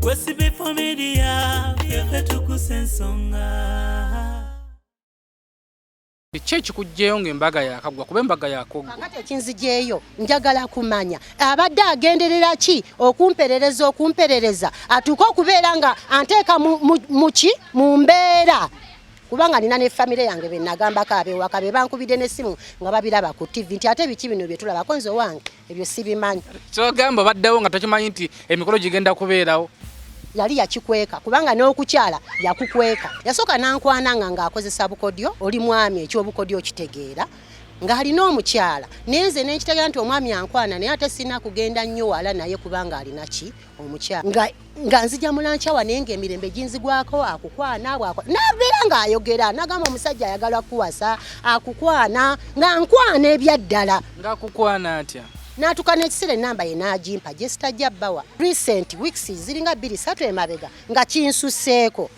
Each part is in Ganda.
Kwesibe Media, ffe tukusa ensonga. Kiki ekikuggyeyo ng'embaga yaakaggwa kuba embaga yakuggwa? Kakati ekinzigyeyo njagala kumanya abadde agenderera ki okumperereza okumperereza atuuke okubeera nga anteeka muki mu mbeera, kubanga nina ne famire yange be nagambako ab'ewaka be bankubidde n'essimu nga babiraba ku TV nti ate biki bino bye tulabako, nze owange ebyo sibimanyi. Kyogamba obaddewo nga tokimanyi nti emikolo gigenda kubeerawo? Yali yakikweka kubanga n'okukyala yakukweka. Yasooka n'ankwana nga ng'akozesa bukodyo, oli mwami eky'obukodyo okitegeera, ng'alina omukyala, naye nze ne nkitegeera nti omwami ankwana naye ate sirina kugenda nnyo wala naye kubanga alina ki omukyala. Nga nzija mu lankyawa naye ng'emirembe ginzigwako, akukwana bw'akwa n'abeera ng'ayogera n'agamba omusajja ayagala kukuwasa akukwana, nga nkwana ebyaddala. Ng'akukwana atya? N'atuuka n'ekiseera ennamba ye n'agimpa gye sitajja bbawa. Recent weeks ziringa bbiri ssatu emabega nga kinsusseeko,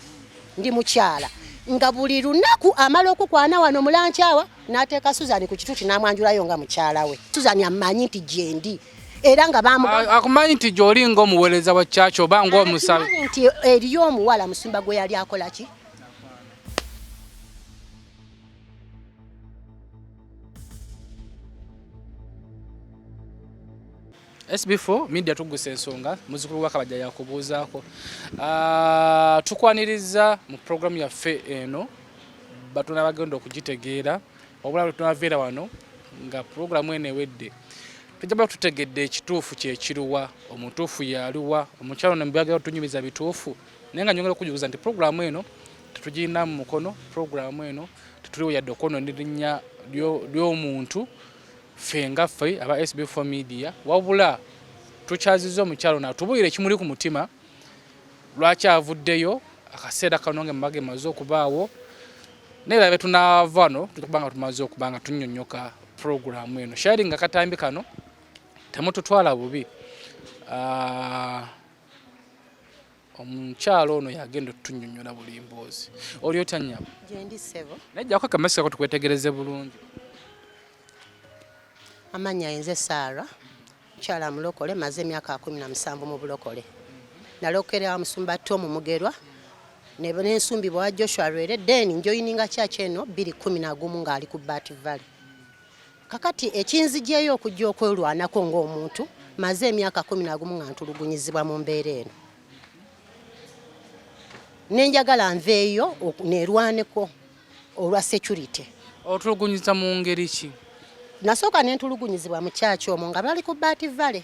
ndi mukyala nga buli lunaku amala okukwana wano mu lankyawa n'ateeka Susan ku kituuti n'amwanjulayo nga mukyala we. Susan amanyi nti gyendi era nga bamugamba Akumanyi nti gy'oli ng'omuweereza wa church oba ng'omusabi. Akimanyi nti eriyo omuwala musumba gwe yali akola ki? SB4 Media tugusa ensonga, muzzukulu wa Kabajja yakubuuzaako. Tukwaniriza mu programu yaffe eno, batona bagenda okugitegeera wabula tunaveera wano nga programu eno ewedde tujja kuba tutegedde ekituufu kyekiruwa, omutuufu yaluwa, omukyalo ono byagala otunyumiza bituufu. Naye nga nyongera okujuguza nti programu eno tetugirina mu mukono, programu eno tetuliwo yadde okwonoona erinnya ly'omuntu ffe nga ffe aba SB4 Media, wabula tukyazizza omukyalo ono atubuulire ekimuli ku mutima, lwaki avuddeyo akaseera kano nga embaga emaze okubaawo, naye era betunaava wano tujja kuba nga tumaze okuba nga tunnyonnyoka puroguraamu eno. Sharing akatambi kano temututwala bubi. Omukyalo ono yagenda otunyonyola buli mboozi. Oli otya nnyabo? Gyendi ssebo. Naye jjako akamasi kako tukwetegereze bulungi. Amannya nze Sarah, mukyala mulokole, maze emyaka 17 mu bulokole. Nalokera musumba Tom Mugerwa n'ensumbibwa wa Joshua Lwere, then njoyininga church eno 2011 ng'ali ku Bat Valley. Kakati ekinzigyeyo okujja okwerwanako ng'omuntu, maze emyaka 11 nga ntulugunyizibwa mu mbeera eno. Ne njagala nveeyo neerwaneko olwa security. Otulugunyiza mu ngeri ki? Nasooka ne ntulugunyizibwa mu church omwo nga bali ku Bat Valley,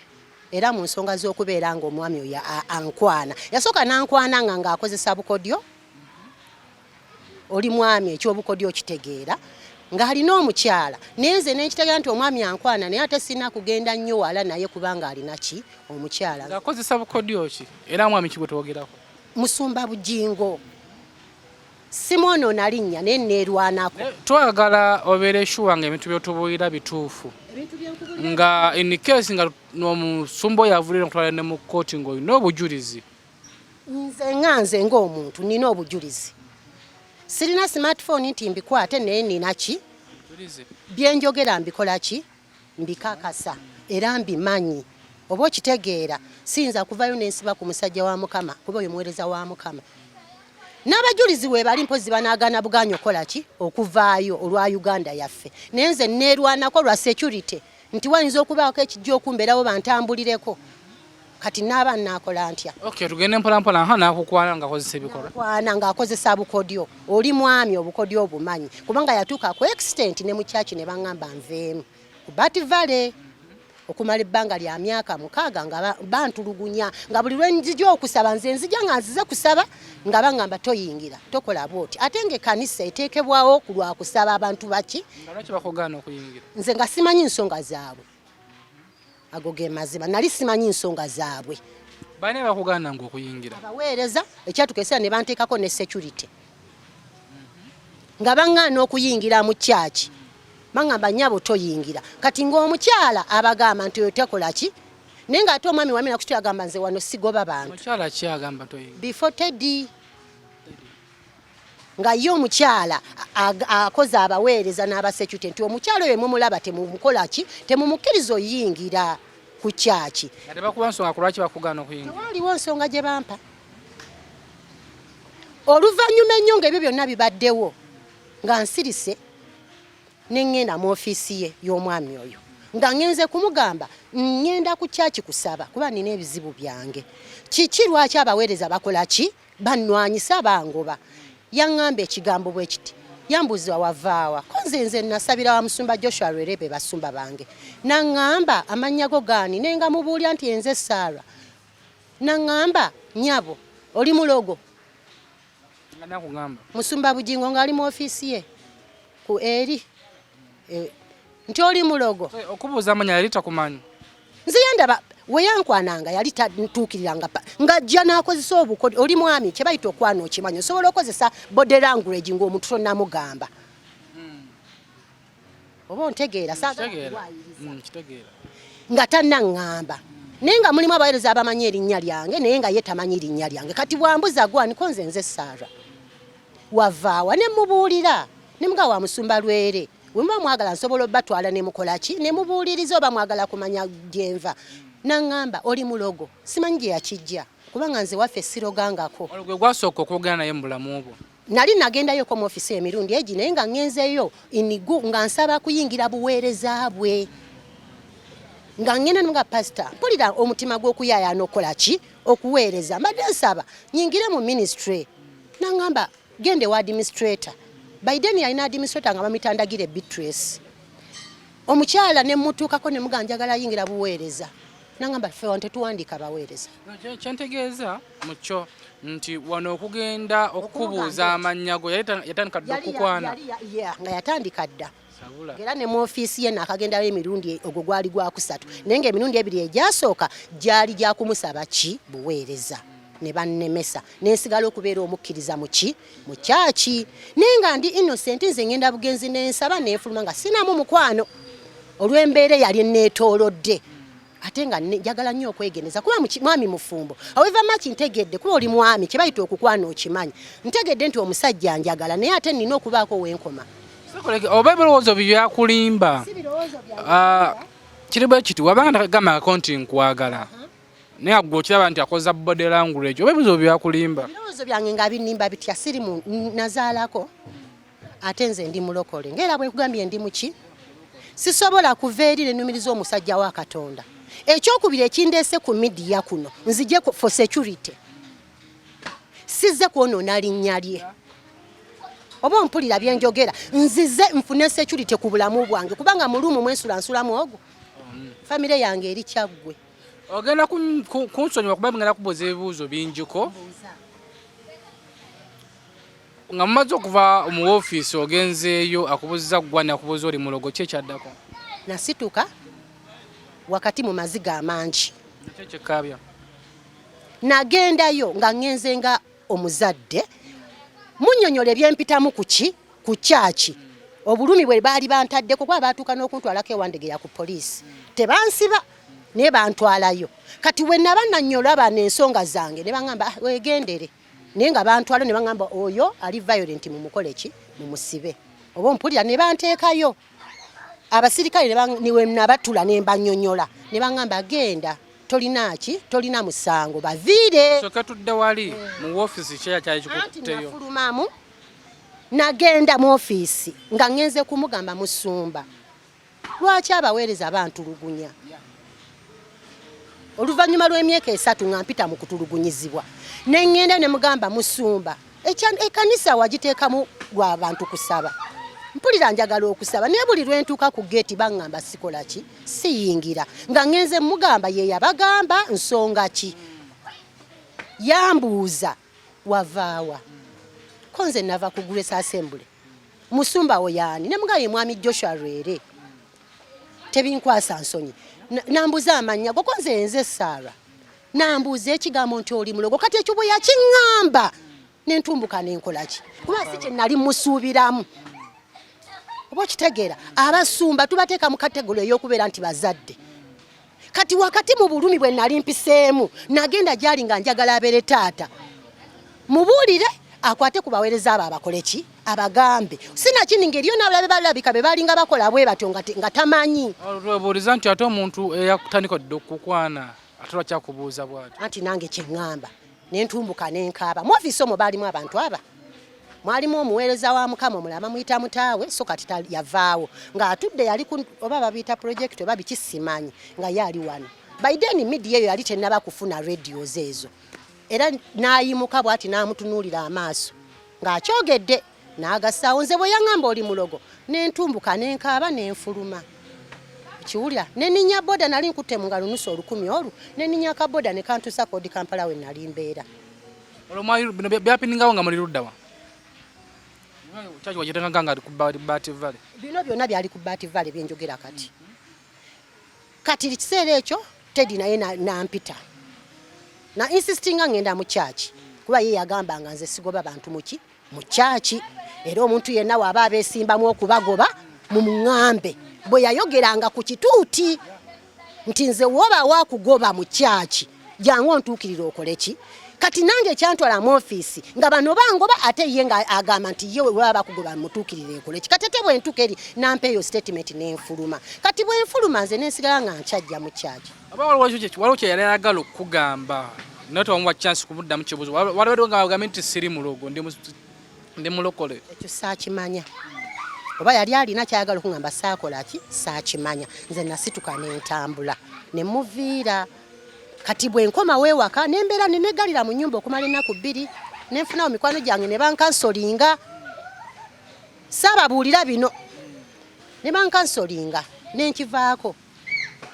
era mu nsonga z'okubeera ng'omwami oyo ankwana. Yasooka n'ankwana nga ng'akozesa bukodyo, oli mwami eky'obukodyo okitegeera, ng'alina omukyala, naye nze ne nkitegeera nti omwami ankwana naye ate sirina kugenda nnyo wala naye kubanga alina ki omukyala. Ng'akozesa bukodyo ki? Era mwami ki gwe twogerako? Musumba Bugingo. Simwonoona linnya naye neerwanako. Twagala obeere sure ng'ebintu by'otubuulira bituufu. Nga in case nga n'omusumba oyo avulira okutwala ne mu kkooti ng'olina obujulizi. Nze nga nze ng'omuntu nina obujulizi. Sirina smartphone nti mbikwate naye nina ki? Bye njogera mbikola ki? Mbikakasa era mbimanyi. Oba okitegeera, siyinza kuvayo ne nsiba ku musajja wa Mukama kuba oyo muweereza wa Mukama. N'abajulizi weebali mpozzi banaagaana bugaanyi okukola ki? Okuvaayo olwa Uganda yaffe. Naye nze neerwanako lwa security nti wayinza okubaako ekijja okumbeerawo bantambulireko. Kati naaba naakola ntya? Okay, tugende mpola mpola. Aha, naakukwana ng'akozesa ebikolwa. Nakwana ng'akozesa bukodyo. Oli mwami obukodyo obumanyi kubanga yatuuka ku extent ne mu church ne baŋŋamba nveemu ku Bat Valley okumala ebbanga lya myaka 6 nga bantulugunya, nga buli lwe nzija okusaba nze nzija nga nzize kusaba nga baŋŋamba toyingira, tokola bw'oti, ate ng'ekkanisa eteekebwawo ku lwa kusaba abantu baki? Nga lwaki bakugaana okuyingira? Nze nga simanyi nsonga zaabwe. Ago ge mazima, nali simanyi nsonga zaabwe. Bani abakugaana nga okuyingira? Abaweereza, ekyatuuka ekiseera ne banteekako ne security nga baŋŋaana okuyingira mu church, baŋŋamba nnyabo toyingira. Kati ng'omukyala abagamba nti oyo takola ki, naye ng'ate omwami wamina kusitu agamba nze wano sigoba bantu. Omukyala ki agamba toyingira? Before Teddy. Nga ye omukyala akoze abaweereza n'abasecurity nti omukyala oyo mumulaba temumukola ki, temumukkiriza oyingira ku church. Nga tebakuwa nsonga ku lwaki bakugaana okuyingira? Tewaaliwo nsonga gye bampa. Oluvannyuma ennyo ng'ebyo byonna bibaddewo, nga nsirise ne ŋŋenda mu ofiisi ye y'omwami oyo, nga ŋŋenze kumugamba ŋŋenda ku kyaki kusaba kuba nina ebizibu byange. Kiki lwaki abaweereza bakola ki? Bannwanyisa, bangoba. Yaŋŋamba ekigambo bwe kiti, yambuuza wavaawa, ko nze nze nasabira wa musumba Joshua Lwere be basumba bange. Naŋŋamba amannya go gaani, ne nga mubuulira nti enze Sarah. Naŋŋamba nnyabo oli mulogo. Musumba Bugingo ng'ali mu ofiisi ye ku eri nti oli mulogo. Okubuuza amanya yali takumanyi. Nze yandaba we yankwananga yali tantuukiriranga ng'ajja n'akozesa obukodyo. Oli mwami kye bayita okwana okimanyi, osobola okozesa body language ng'omuntu tonnamugamba. Oba ontegeera, saagala kuwaayiriza. Nga tannaŋŋamba. Naye nga mulimu abaweereza abamanyi erinnya lyange naye nga ye tamanyi linnya lyange. Kati bw'ambuza gwani ko nze nze Sarah. Wavaawa ne mubuulira. Ne mugamba wa musumba Lwere. Bwe muba mwagala nsobola obbatwala ne mukola ki? Ne mubuuliriza oba mwagala kumanya gye nva. N'aŋŋamba oli mulogo. Simanyi gye yakijja kubanga nze waffe sirogangako. Olwo gwe gwasooka okwogera naye mu bulamu bwo? Nali nagendayoko mu ofiisi emirundi egi naye nga ŋŋenzeeyo inigu nga nsaba kuyingira buweereza bwe. Nga ŋŋenda nga pasita mpulira omutima gw'okuyaayaana okukola ki? Okuweereza. Mbadde nsaba nyingire mu ministry. N'aŋŋamba genda ewa administrator. By then yalina administrator nga bamuyita Beatrice. Omukyala ne mmutuukako ne mugamba njagala yingira buweereza. N'aŋŋamba ffe wano tetuwandiika baweereza. Kyentegeeza mu kyo nti wano okugenda okukubuuza amannya go yatandika dda okukwana. Nga yatandika dda. Era ne mu ofiisi ye naakagendayo emirundi ogwo gwali gwakusatu. Naye ng'emirundi ebiri egyasooka gyali gya kumusaba ki buweereza. Ne bannemesa. Ne nsigala okubeera omukkiriza mu ki? Mu kyaki. Naye nga ndi innocent nze ngenda bugenzi ne nsaba ne nfuluma nga sinamu mukwano olw'embeera eyali enneetoolodde. Ate nga njagala nnyo okwegeneza kuba mwami mufumbo. However much ntegedde kuba oli mwami kye bayita okukwana okimanyi. Ntegedde nti omusajja njagala naye ate nnina okubaako wenkoma. Oba ebirowoozo byakulimba. Kiri bwe kiti wabanga takagambako nti nkwagala. Naye gwe okiraba nti akoza body language oba ebirowoozo byakulimba. Ebirowoozo byange nga binnimba bitya siri mu nazaalako ate nze ndi mulokole. Ng'era bwe nkugambye ndi muki? Sisobola kuva eri ne nnumiriza omusajja wa Katonda. Ekyokubiri ekindeese ku media kuno nzije for security. Sizze kwonoona linnya lye. Oba ompulira bye njogera, nzize nfune security ku bulamu bwange kubanga mu luumu mwensula nsulamu ogwo. Famire yange eri Kyaggwe. Ogenda kunsonyiwa kuba ngenda kubuuza ebibuuzo bingiko. Nga mumaze okuva mu woofiisi ogenzeeyo akubuuza ggwani akubuuza oli mulogo ki ekyaddako? Nasituka wakati mu maziga amangi. Ki ekyekkaabya? Nagendayo nga ŋŋenze nga omuzadde munnyonnyola ebyempitamu ku ki? Ku kyaki. Obulumi bwe baali bantaddeko kuba baatuuka n'okuntwalako ewandegeya ku poliisi. Tebansiba naye bantwalayo. Kati we naba nannyola bano ensonga zange ne baŋŋamba weegendere. Naye nga bantwala ne baŋŋamba oyo ali violent mumukole ki? Mumusibe. Oba ompulira ne banteekayo. Abasirikale ne nabatula ne mbannyonnyola ne baŋŋamba genda tolina ki? Tolina musango baviire. Soka tudde wali mu woofiisi kye kyali kikutteyo. Anti nafulumamu nagenda mu ofiisi nga ŋŋenze kumugamba musumba lwaki abaweereza bantulugunya. Oluvannyuma lw'emyaka 3 nga mpita mu kutulugunyizibwa ne ŋŋenda ne mugamba musumba ekkanisa wagiteekamu lwa bantu kusaba. Mpulira njagala okusaba naye buli lwe ntuuka ku geeti baŋŋamba sikola ki? Siyingira. Nga ŋŋenze mugamba ye yabagamba nsonga ki? Yambuuza wavaawa? Ko nze nava ku Grace Assembly. Musumba wo yaani? Ne mugamba ye mwami Joshua Lwere. Tebinkwasa nsonyi. Nambuuza amannya go ko nze nze Sarah. Nambuuza ekigambo nti oli mulogo. Kati ekyo bwe yakiŋŋamba ne ntumbuka ne nkola ki? Kuba si kye nali musuubiramu. Oba okitegeera, abasumba tubateeka mu kategole ey'okubeera nti bazadde. Kati wakati mu bulumi bwe nali mpiseemu nagenda gy'ali nga njagala abeere taata. Mubuulire akwate ku baweereza abo abakole ki? Abagambe. Sinakindi ng'eriyo n'abalabe balabika be baalinga bakola bwe batyo nga tamanyi. Olwebuuliza nti ate omuntu eyakutandika dda okukwana ate lwaki akubuuza bw'atyo? Anti nange kye ŋŋamba. Nentumbuka nenkaaba. Mu ofiisi omwo baalimu abantu aba, mwalimu omuweereza wa Mukama omulala bamuyita Mutaawe, so kati yavaawo ng'atudde yali oba babiyita project oba biki simanyi, nga ye ali wano. By then media eyo yali tennaba kufuna radios ezo, era n'ayimuka bw'ati n'amutunuulira amaaso ng'akyogedde n'agasaawo. Nze bwe yaŋŋamba oli mulogo, nentumbuka nenkaaba nenfuluma. Kiwulira, neninya boda, nali nkutte mu ngalo nusu 1000 olwo, neninya akaboda ne kantuusa kodi Kampala we nali mbeera. Olwo mwali bino byahappeningawo nga muli ludda wa? Kyaki wagitenga nga ali ku Bat Valley? Bino byonna byali ku Bat Valley byenjogera kati. Kati ekiseera ekyo Teddy naye nampita na insistinga ngenda mu church, kuba ye yagamba nga nze sigoba bantu muki mu church, era omuntu yenna waaba abeesimbamu okubagoba mumuŋŋambe. Bwe yayogeranga ku kituuti nti nze woba wakugoba mu church jangu ontuukirire okole ki. Kati nange ekyantwala mu ofiisi nga bano bangoba, ate ye nga agamba nti ye webaba bakugoba mutuukirire ekole ki. Kati ate bwe ntuuka eri nampa eyo statement nenfuluma. Kati bwe nfuluma nze nensigala nga nkyajja mu church. Oba waliwo kye yali ayagala okukugamba naye tewamuwa chance kumuddamu kibuuzo? Waliwo nga agambye nti siri mulogo, ndi mulokole. Ekyo saakimanya, oba yali alina kyayagala okugamba saakola ki, saakimanya. Nze nasituka nentambula ne muviira. Kati bwe nkomawo ewaka nembeera nenegalira mu nnyumba okumala ennaku 2, nenfunawo mikwano gyange ne bancounsellinga. Saababuulira bino, ne bancounsellinga nenkivaako.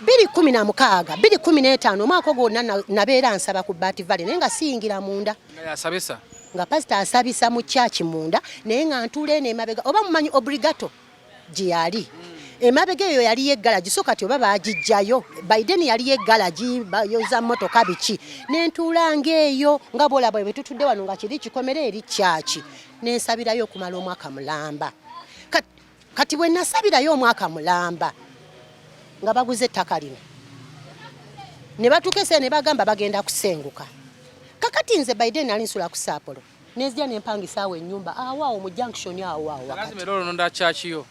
2016, 2015, omwaka ogwo gwonna nabeera nsaba ku Bat Valley, naye nga siyingira munda. Nga yasabisa? Nga pasita asabisa mu church munda, naye nga ntuula eno emabega, oba mumanyi obligato gye yali emabega eyo yaliyo eggalagi, so kati oba baagijjayo. By then yaliyo eggalagi bayoza mmotoka biki, nentuula ng'eyo nga bwolaba bwe tutudde wano nga kiri kikomera eri kyaki, nensabirayo okumala omwaka mulamba. Kati bwe nasabirayo omwaka mulamba nga baguze ettaka lino, ne batuuka eseera ne bagamba bagenda kusenguka. Kakati nze by then nali nsula ku Saapolo, nenzija nempangisaawo ennyumba awo awo mu junction awo awo wakati. Lazima era olonda church yo.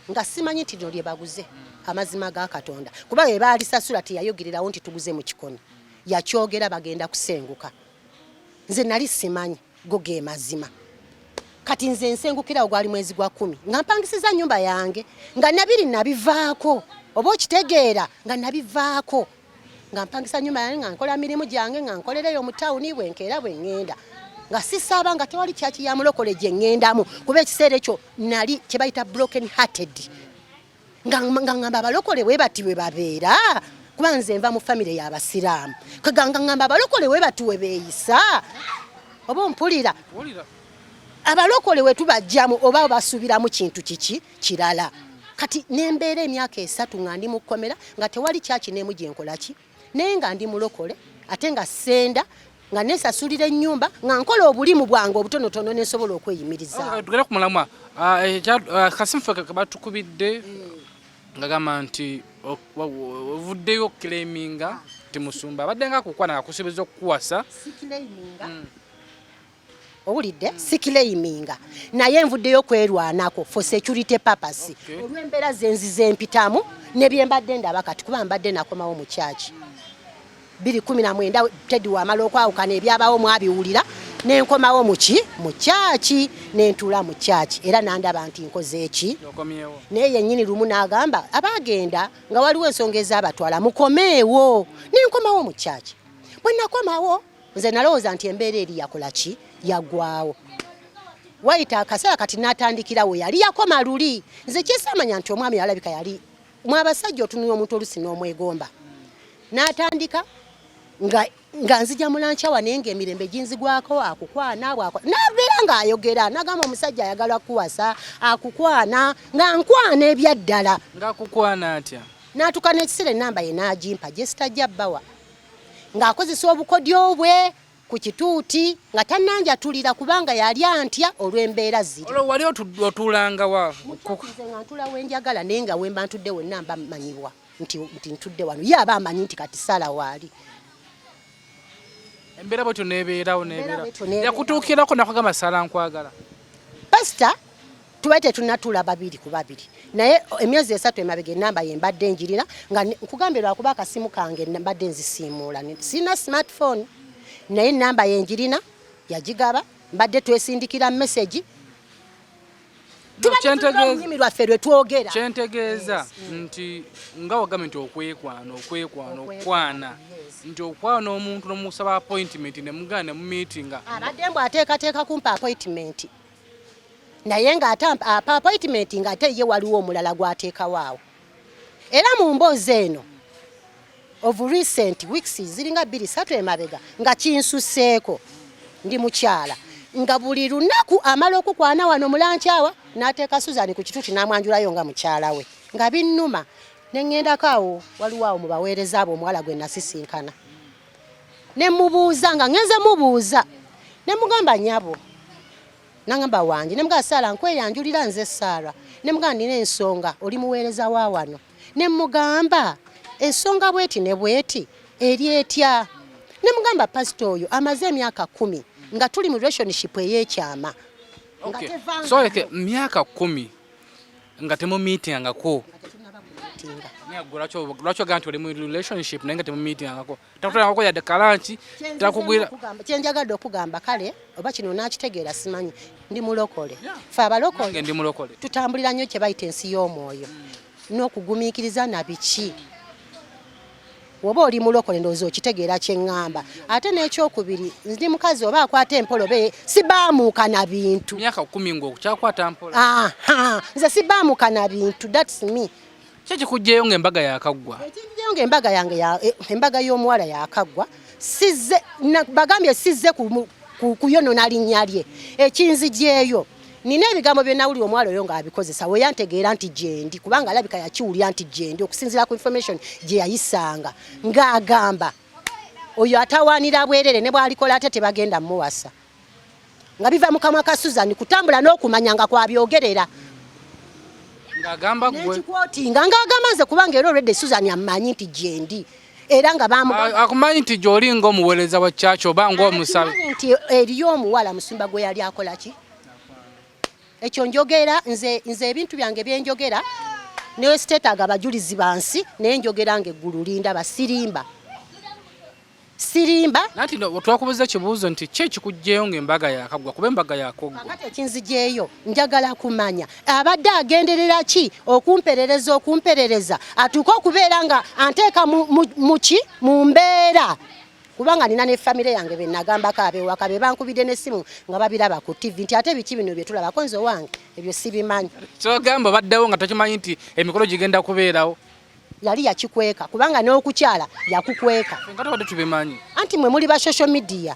Nga simanyi nti lino lye baguze, amazima ga Katonda, kuba bwe baalisasula teyayogererawo nti tuguze mu kikoni, yakyogera bagenda kusenguka. Nze nali simanyi, go ge mazima. Kati nze nsengukirawo, gwali mwezi gwa 10, nga mpangisiza nnyumba yange, nga nabiri nabivaako, oba okitegeera, nga nabivaako, nga mpangisa nnyumba yange, nga nkola mirimu gyange, nga nkolereyo mu tawuni, bwenkeera bwe ŋŋenda nga sisaba, nga tewali kyaki ya mulokole gye ŋŋendamu, kuba ekiseera ekyo nali kye bayita broken hearted, nga ŋŋamba abalokole bwe bati bwe babeera, kuba nze nva mu famire y'abasiraamu, nga ŋŋamba abalokole bwe bati we beeyisa, oba ompulira? Wulira. Abalokole we tubajjamu oba basuubiramu kintu kiki kirala. Kati nembeera emyaka 3 nga ndi mu kkomera, nga tewali kyaki n'emu gye nkola ki, naye nga ndi mulokole, ate nga senda, nga nesasulira ennyumba, nga nkola obulimu bwange obutonotono nensobola okweyimiriza. Tugende ku mulamwa. Kasimu ffe batukubidde nga gamba nti ovuddeyo okuclaiminga nti musumba abadde nga akukwana, akusuubiza okukuwasa. Siclaiminga, owulidde? Siclaiminga, naye nvuddeyo kwerwanako for security purpose, olw'embeera zenzize empitamu ne bye mbadde ndaba kati, kuba mbadde nakomawo mu kyaki 2019, Teddy wamala okwawukana, ebyabawo mwabiwulira, nenkomawo muki mu kyaki, nentuula mu kyaki, era nandaba nti nkoze eki. Okomyewo. Naye yennyini lumu n'agamba abaagenda nga waliwo ensonga ezaabatwala mukomeewo, nenkomawo mu kyaki. Bwe nakomawo nze nalowooza nti embeera eri yakola ki, yaggwawo. Wayita akaseera kati n'atandikirawo yali yakoma luli. Nze kyesaamanya nti omwami alabika yali mwabasajja otunula omuntu olusi n'omwegomba, n'atandika nga nzija mu lunch hour, naye ng'emirembe ginzigwako, akukwana n'abeera ng'ayogera, n'agamba omusajja ayagala kuwasa, akukwana, nga nkwana ebyaddala. Ng'akukwana atya? N'atuuka n'ekiseera enamba ye n'agimpa gye sitajja bbawa, ng'akozesa obukodyo bwe ku kituuti, nga tannanjatulira kubanga yali antya olw'embeera ziri. Olwo wali otuulanga wa? Nze nga ntula wenjagala, naye nga wemba ntudde wonna mba mmanyibwa nti ntudde wano, ye aba amanyi nti kati Sala waali. Embeera bwetyo nebeerawo? Embeera nebeerawo. Bwetyo nebeerawo. Yakutuukirako nakugamba, "Sala, nkwagala"? Pasita tubaye tetunatuula babiri ku babiri, naye emyezi 3 emabega enamba ye mbadde njirina, nga nkugambye lwakuba akasimu kange mbadde nzisiimuula, sirina smartphone. Naye enamba yenjirina yagigaba, mbadde twesindikira message. Olulimi lwaffe lwe twogera. Kyentegeeza nti nga wagambye nti okwekwana, okwekwana, okwana, nti okwana omuntu nomusaba appointment ne mugana ne mumeetinga. Abadde mbu ateekateeka kumpa appointment, naye ng'ate apa appointment ng'ate ye waliwo omulala gw'ateekawo awo. Era mu mboozi eno of recent weeks ziringa 2-3 emabega nga kinsuseeko, ndi mukyala nga buli lunaku amala okukwana wano mulankyawa n'ateeka Suzan ku kituuti n'amwanjulayo nga mukyala we, nga binnuma. Ne ŋŋendako awo, waliwo awo mu baweereza abo omuwala gwe nasisinkana, ne mubuuza nga ŋŋenze mubuuza, ne mugamba nnyabo, nangamba wange, ne mugamba Saara nkweyanjulira nze Saara, ne mugamba nina ensonga, oli muweereza wa wano, ne mugamba ensonga bweti ne bweti eri etya, ne mugamba pastor oyo amaze emyaka 10 nga tuli mu relationship ey'ekyama. Okay. So like myaka 10 nga temumeetingangako. Lwaki ogamba nti oli mu relationship naye nga temumeetingangako? Takutwalangako yadde kalanki, takugwira. Kyenjagadde okugamba kale oba kino naakitegeera simanyi, ndi mulokole. Ffe abalokole ndi mulokole. Tutambulira nnyo kye bayita ensi y'omwoyo n'okugumiikiriza na biki. Woba oli mulokole ndowooza okitegeera kye ŋŋamba. Ate n'ekyokubiri ndi mukazi oba akwata empola oba sibaamuuka na bintu. Myaka 10 ng'okukyakwata mpola. Aha, nze sibaamuuka na bintu, that's me. Ki ekikuggyeyo ng'embaga yakaggwa? Ekinggyeyo ng'embaga yange embaga y'omuwala yakaggwa, sizze, bagambye sizze kuyonona linnya lye. Ekinzigyeyo nina ebigambo bye nawulira omuwala oyo ng'abikozesa, we yantegeera nti gyendi, kubanga alabika yakiwulira nti gyendi okusinziira ku information gye yayisanga, ng'agamba oyo atawaanira bwerere ne bw'alikola ate tebagenda mmuwasa. Nga biva mu kamwa ka Suzan kutambula n'okumanya nga kwabyogerera. Ng'agamba ggwe. N'ekikwotinga ng'agamba nze, kubanga era already Suzan ammanyi nti gyendi. Era nga akumanyi nti gy'oli ng'omuweereza wa church oba ng'omusabi. Akumanyi nti eriyo omuwala musumba gwe yali akola ki? Ekyo njogera nze ebintu byange bye njogera ne siteetaaga abajulizi ba nsi, naye njogera ng'eggulu lindaba, sirimba. Sirimba. Nanti no, twakubuuza ekibuuzo nti ki ekikuggyeyo ng'embaga yakaggwa, kuba embaga yakoggwa. Kakati ekinzigyeyo njagala kumanya abadde agenderera ki okumperereza, okumperereza atuuke okubeera nga anteeka mu mbeera, kubanga nina ne famire yange be nagambako ab'ewaka be bankubidde n'essimu nga babiraba ku TV nti ate biki bino bye tulabako, nze owange ebyo sibimanyi. Kyogamba obaddewo nga tokimanyi nti emikolo gigenda kubeerawo? Yali yakikweka, kubanga n'okukyala yakukweka. Nga tubadde tubimanyi. Anti mwe muli ba social media,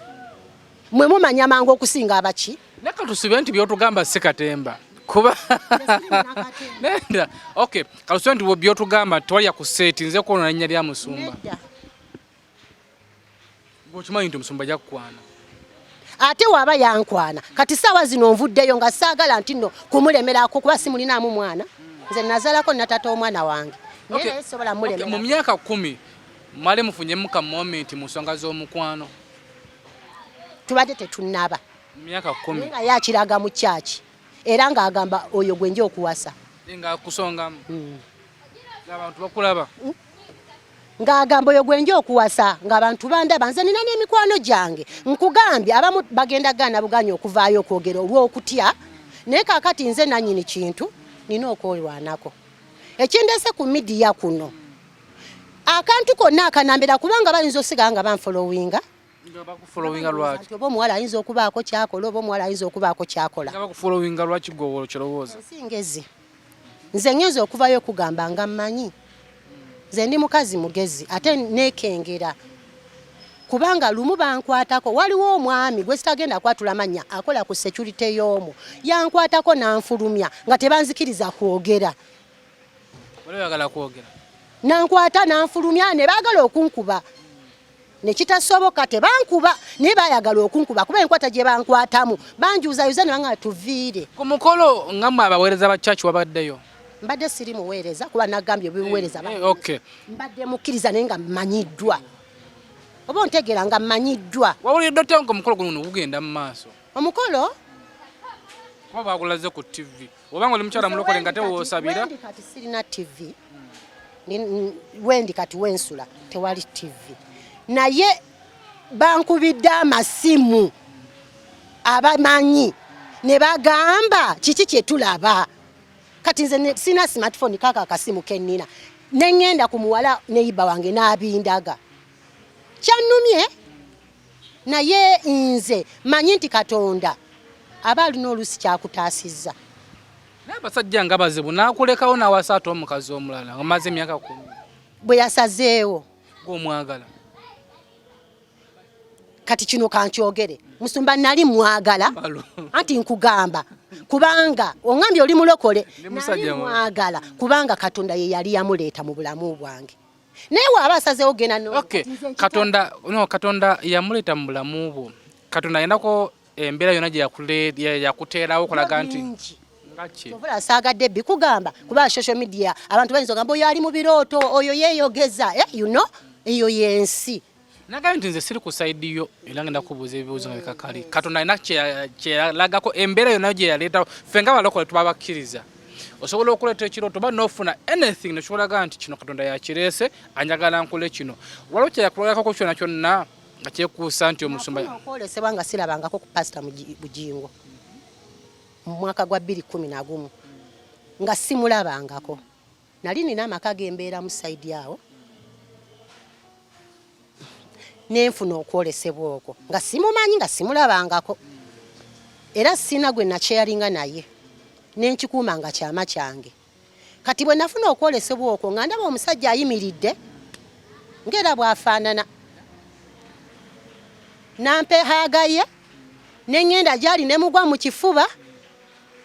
mwe mumanya mangu okusinga abaki. Naye katusibe nti by'otugamba si katemba. Kuba Nedda. Okay, katusibe nti by'otugamba tewali yakuseeti, nze kwonoona linnya lya musumba. Nedda. Okimanyi nti omusumba ajja kukwana. Ate waba yankwana kati saawa zino nvuddeyo nga saagala nti nno kumulemerako, kuba simulinaamu mwana. Nze nazaalako natata omwana wange. Naye naye sobola mulemera. Mu myaka 10 mwali mufunyemu ka moment mu nsonga z'omukwano? Tubadde tetunnaba. Mu myaka 10. Naye nga yakiraga mu church era ng'agamba oyo gwe nja okuwasa. Nga akusongamu. Ng'abantu bakulaba. Ng'agamba oyo gwe nja okuwasa, ng'abantu bandaba. Nze nina n'emikwano gyange. Nkugambye abamu bagenda gaana bugaanyi okuvaayo okwogera olw'okutya, naye kaakati nze nannyini kintu nina okwerwanako. Ekindeese ku midiya kuno, akantu konna akanambera, kubanga bayinza osigala nga banfollowinga. Nga bakufollowinga lwaki? Oba omuwala ayinza okubaako ky'akola, oba omuwala ayinza okubaako ky'akola. Nga bakufollowinga lwaki gwe okirowooza? Ensi ngezi. Nze ngenze okuvaayo okugamba nga mmanyi. Nze ndi mukazi mugezi ate neekengera. Kubanga lumu bankwatako, waliwo omwami gwe sitagenda kwatula mannya akola ku security y'omwo. Yankwatako n'anfulumya nga tebanzikiriza kwogera. Wali oyagala kwogera? Nankwata n'anfulumya ne baagala okunkuba. Ne kitasoboka, tebankuba naye baayagala okunkuba kuba enkwata gye bankwatamu banjuuzayuza ne bangamba tuviire. Ku mukolo nga mmwe abaweereza ba church wabaddeyo? Mbadde siri muweereza kuba nagambye ebiweereza Mbadde mukkiriza naye nga mmanyiddwa. Oba ontegeera nga mmanyiddwa. Wawulidde otya ng'omukolo guno gugenda mu maaso? Omukolo? Kuba baagulaze ku TV. Oba ng'oli mukyala mulokole nga tewoosabira. Wendi kati sirina TV. Wendi kati wensula tewali TV. Naye Bankubidde amasimu abamanyi ne bagamba kiki kye tulaba. Kati nze sina smartphone, kaka akasimu kennina, ne ŋŋenda ku muwala neyiba wange n'abindaga. Kyannumye, naye nze manyi nti Katonda aba alina oluusi kyakutaasizza. Naye abasajja nga bazibu, n'akulekawo n'awasa ate omukazi omulala nga maze emyaka 10. Bwe yasazeewo. Gw'omwagala. Kati kino kankyogere, musumba, nali mwagala, anti nkugamba kubanga oŋambye oli mulokole. Nali mwagala kubanga Katonda ye yali yamuleeta mu bulamu bwange, naye waaba asazeewo genda. Okay, Katonda no, Katonda yamuleeta mu bulamu bwo. Katonda ayinako embeera yonna gye yakuteerawo okulaga nti Ovula saagadde bikugamba kuba social media abantu bayinza ogamba oyo ali mu birooto, oyo yeeyogeza, eyo yensi. Nagambye nti nze siri ku side yo, era ngenda kubuuza ebibuuzo nga bikakali. Katonda alina kyeyalagako embeera yonna gye yaleetawo. Ffe nga balokole tuba bakkiriza, osobola okuleeta ekirooto oba nofuna anything nekikulaga nti kino Katonda yakireese, anjagala nkole kino. Waliwo kyeyakulagako kyonna kyonna nga kyekuusa nti omusumba? Okwolesebwa nga sirabangako ku Pasita Bujingo mu mwaka gwa 2011, nga simulabangako. Nali nina amaka gembeeramu side awo, nenfuna okwolesebwa okwo nga simumanyi, nga simulabangako, era sina gwe nakyeyalinga naye, nenkikuuma nga kyama kyange. Kati bwe nafuna okwolesebwa okwo nga ndaba omusajja ayimiridde ng'era bw'afaanana, nampa ehug ye, neŋŋenda gy'ali ne mugwa mu kifuba.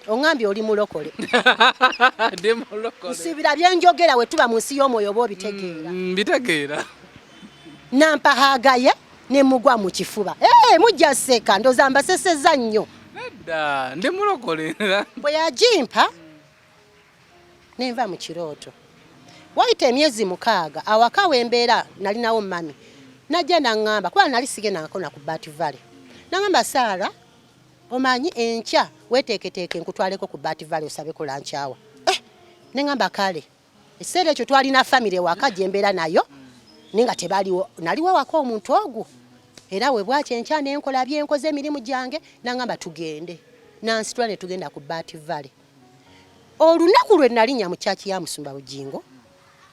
Oŋŋambye oli mulokole. Ndi mulokole. Nsuubira byenjogera we tuba mu nsi y'omwoyo oba obitegeera. Mbitegeera. Nampa hug ye ne mugwa mu kifuba. Ee, mujja seka, ndowooza mbaseseza nnyo. Nedda, ndi mulokole. Bwe yagimpa nenva mu kirooto, wayita emyezi 6, awaka wembeera nalinawo mami, najja naŋŋamba, kuba nali sigendangako na ku Bat Valley, naŋŋamba, "Saara, omanyi enkya weteeketeeke nkutwaleko ku Bat Valley osabeko lunch hour." Eh, neŋŋamba kale. Ekiseera ekyo twalina famire waka gye mbeera nayo, naye nga tebaliwo, naliwo waka omuntu ogwo. Era we bwaki enkya nenkola byenkoze, emirimu gyange, naŋŋamba tugende, nansitula ne tugenda ku Bat Valley. Olunaku lwe nalinnya mu kyaki ya Musumba Bugingo,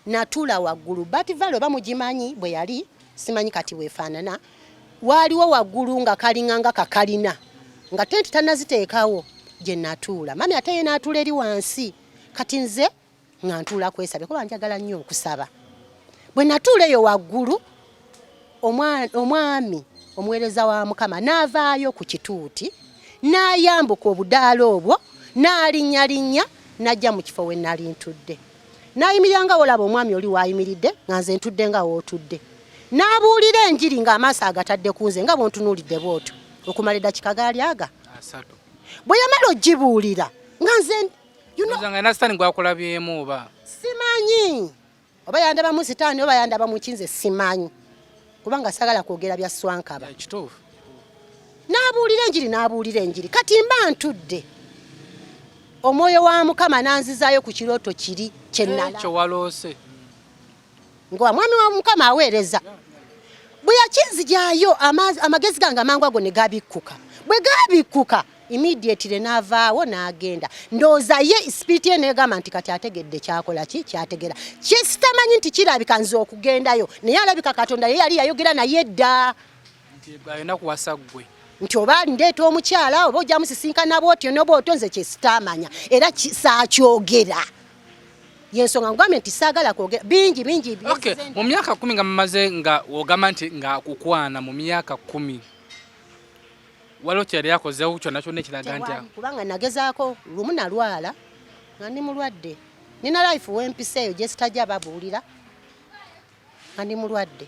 natuula waggulu. Bat Valley oba mugimanyi bwe yali, simanyi kati bwefaanana. Waaliwo waggulu nga kalinga nga kakalina nga tenti tannaziteekawo gye natuula. Mami ate ye n'atuula eri wansi. Kati nze nga ntuula kwesabye kuba njagala nnyo okusaba. Bwe natuula eyo waggulu, omwami omuweereza wa Mukama n'avaayo ku kituuti, n'ayambuka obudaala obwo, n'alinnyalinnya n'ajja mu kifo we nali ntudde, n'ayimirira nga wolaba omwami oli waayimiridde, nga nze ntudde nga wootudde, n'abuulira enjiri ng'amaaso agatadde ku nze nga bw'ontunuulidde bw'otyo okumala eddakika gaali aga 30. Bwe yamala ogibuulira nga nze nga na sitaani gwakulabyemu oba? Simanyi oba yandabamu sitaani oba yandaba mu kinze, simanyi, kubanga sagala kwogera bya swankaba. Kituufu. N'abuulira enjiri, n'abuulira enjiri. Kati mba ntudde, omwoyo wa Mukama n'anzizaayo ku kirooto kiri kyenala Ekyo waloose. Nga mwami wa Mukama aweereza. Bwe yakinzijaayo, amagezi gange amangu ago ne gabikkuka. Bwe gabikkuka, immediately n'avaawo n'agenda. Ndowooza ye spirit ye negamba nti kati ategedde kyakola ki, kyategera kyesitamanyi nti kirabika nze okugendayo, naye alabika Katonda ye yali yayogera naye dda. Nti alina kuwasa ggwe. Nti oba ndeeta omukyala oba ojja musisinkana bwotyo ne bwotyo, nze kyesitaamanya era saakyogera. Yensonga ngambye nti saagala kwogera bingi bingi. Okay, mu myaka 10 nga mumaze nga ogamba nti nga kukwana, mu myaka 10 waliwo kyeyali akozeewo kyonna kyonna ekiraga nti Tewali, kubanga nagezaako lumu, nalwala nga ndi mulwadde. Nina life wempisa eyo gye sitajja babuulira, nga ndi mulwadde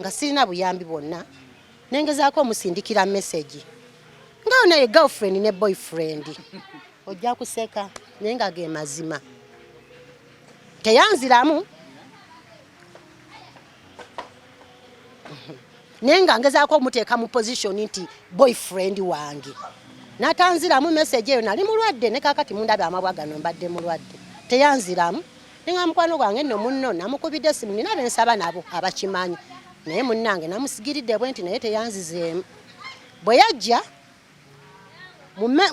nga sirina buyambi bwonna, nengezaako omusindikira message nga naye girlfriend ne boyfriend. Ojja kuseka, naye nga ge mazima, teyanziramu, naye nga ngezaako omuteeka mu position nti boyfriend wange, natanziramu message eyo. Nali mulwadde, ne kakati mundabe amabwa gano, mbadde mulwadde. Teyanziramu, nenga mukwano gwange nno munno namukubidde esimu, nina bensaba nabo abakimanyi. Naye munnange namusigiridde bwe nti, naye teyanzizeemu. Bwe yajja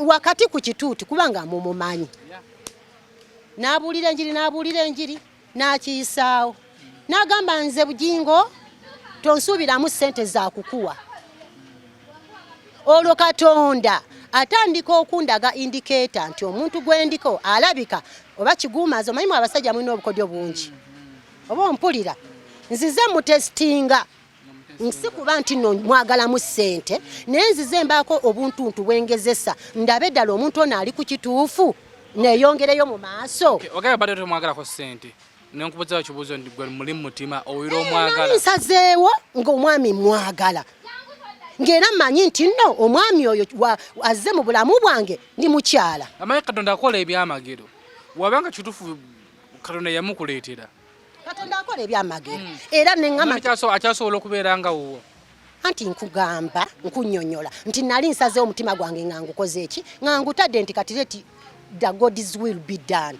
wakati ku kituuti, kubanga mumumanyi, n'abuulira enjiri, n'abuulira enjiri, n'akiyisaawo, n'agamba, "Nze Bugingo tonsuubiramu ssente zakukuwa." Olwo Katonda atandika okundaga indicator nti omuntu gwendiko alabika oba kiguumaza. Omanyimu abasajja mulina obukodyo bungi, oba ompulira? Nzize mutesitinga, si kuba nti nno mwagalamu ssente, naye nzize mbaako obuntuntu bwengezesa, ndabe ddala omuntu ono ali ku kituufu, neeyongereyo mu maaso. Ogamba badde tomwagalako ssente, nenkubuzayo kibuuzo nti gwe muli mutima owira omwagala? Nali nsazeewo ng'omwami mwagala, ng'era mmanyi nti nno omwami oyo azze mu bulamu bwange, ndi mukyala. Amanyi Katonda akola ebyamagero, wabanga kituufu Katonda yamukuleetera. Katonda akola ebyamagero, era neŋŋamba nti Akyasobola okubeera nga wuwo. Anti nkugamba, nkunnyonnyola nti nali nsazeewo omutima gwange nga ngukoze eki, nga ngutadde nti kati let the God's will be done.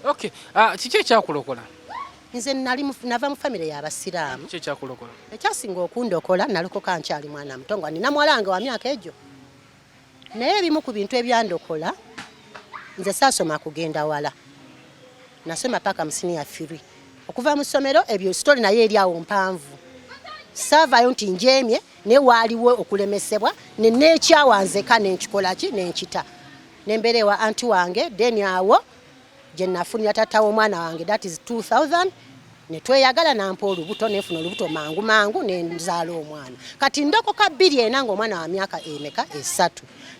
Okay, kiki ekyakulokola? Nze nali nava mu famire y'abasiraamu. Kiki ekyakulokola? Ekyasinga okundokola, nalokoka nkyali mwana muto, nga nina muwala wange wa myaka egyo. Naye ebimu ku bintu ebyandokola, nze saasoma kugenda wala, nasoma paka mu senior 3. Okuva mu ssomero, ebyo story naye eri awo mpanvu, saavaayo nti njemye, naye waaliwo okulemesebwa neneekyawa nzeka, nenkikola ki, nenkita, nembeera ewa anti wange. Then awo gye nafunira taata w'omwana wange, that is 2000, ne tweyagala, nampa olubuto, nenfuna olubuto mangu mangu, nenzaala omwana. Kati ndokoka 2004 ng'omwana wa myaka emeka? 3.